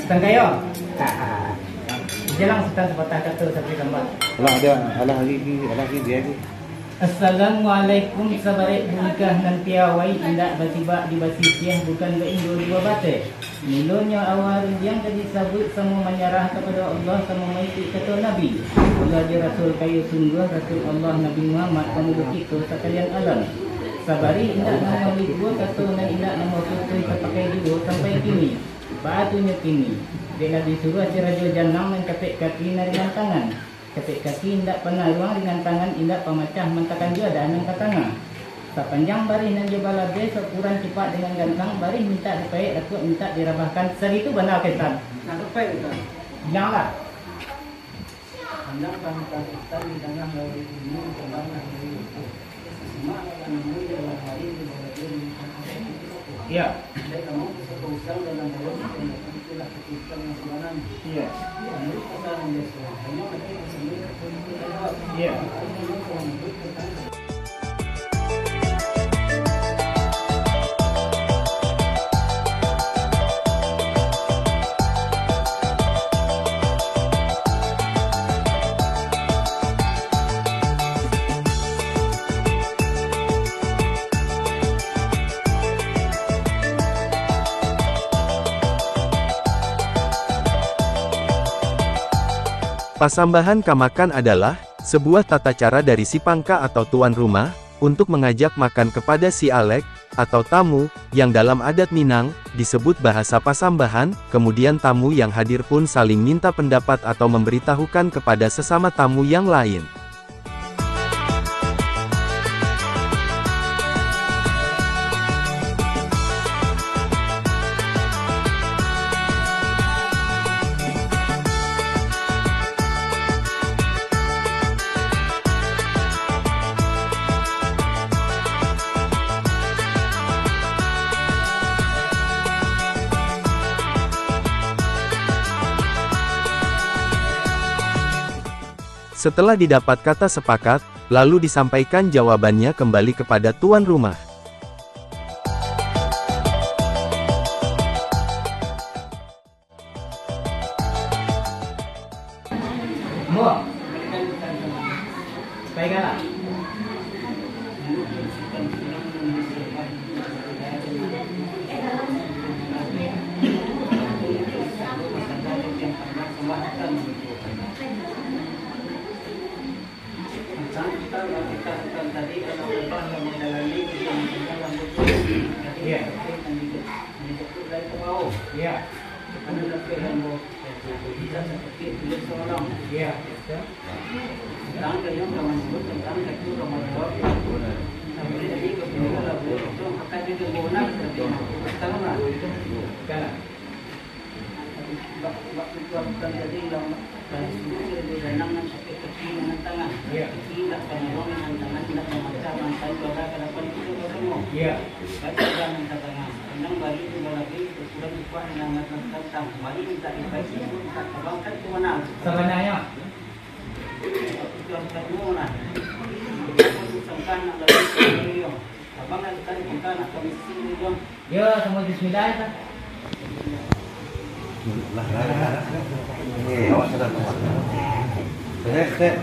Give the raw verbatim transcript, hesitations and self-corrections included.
Sangkayo. Jalang Sutan sapatah kato, sapatah gambar. Alah, ada, alah, lagi, lagi, alah, lagi, biar lagi. Assalamualaikum, sabarek bulikah nan piawai, indak basibak di basisiah, bukan bainggo di babateh. Mulonyo awa rundiang ka disabuik, samo manyarah kapado Allah, samo maikuik kato Nabi. Ulah di Rasul kayo sungguah, Rasul Allah Nabi Muhammad, pamulua kito sakalian alam. Sabarih indak namuah libua, kato nan indak namuah putuih, tapakai juo sampai kini. Baa tu nyo kini? Dek lah disuruah si Rajo Janang, nan capek kaki nan ringan tangan. Capek kaki indak panaruang, ringan tangan indak pamacah, mantakan juo daan nan ka tangah. Sapanjang barih nan jo balabeh, saukuran cipak dengan gantang, barih mintak dipaek, lakuak mintak dirabahkan, saritu bana kaitan. Nah, sampai tu. Janganlah. Pandang pangkakitan di tangah lauik ini, di tangah lauik itu. Simak akan nemu di dalam hari, di dalam hari ini. Iya. Baik, kamu bisa usang dalam dalam, itulah keputusan yang sebenarnya. Iya. Menurut pasangan biasa, hanya mati bersama keputusan yang kuat. Iya. Hanya kamu bisa menurut tentang Pasambahan ka makan adalah sebuah tata cara dari si pangka atau tuan rumah untuk mengajak makan kepada si alek atau tamu, yang dalam adat Minang disebut bahasa pasambahan, kemudian tamu yang hadir pun saling minta pendapat atau memberitahukan kepada sesama tamu yang lain. Setelah didapat kata sepakat, lalu disampaikan jawabannya kembali kepada tuan rumah. Ambo. Baiklah. Iya. Iya. Iya. Bukan. Bak, bak, bak, bak, jadi lah, kalau suruh dia, dia danang nan sakit kaki dengan tangan. Iya. Kaki indak panaruang dengan tangan, indak mamacah, mantan juara ka dapan itu basamo. Iya. Baca doa nan ka tangan. Pandang bari tinggal lagi, ukuran upah dengan tangan tantang. Bari mintak dipaik, mintak tabangkan tu mana? Sabananyo. Itu harus ketemu lah. Aku sangka nak lagi. Abang nak cari kita nak komisi ni, Bang. Yo, samo bismillah, kan? Lah, lah, lah, lah. Eh, awak sudah tahu. Cek, cek.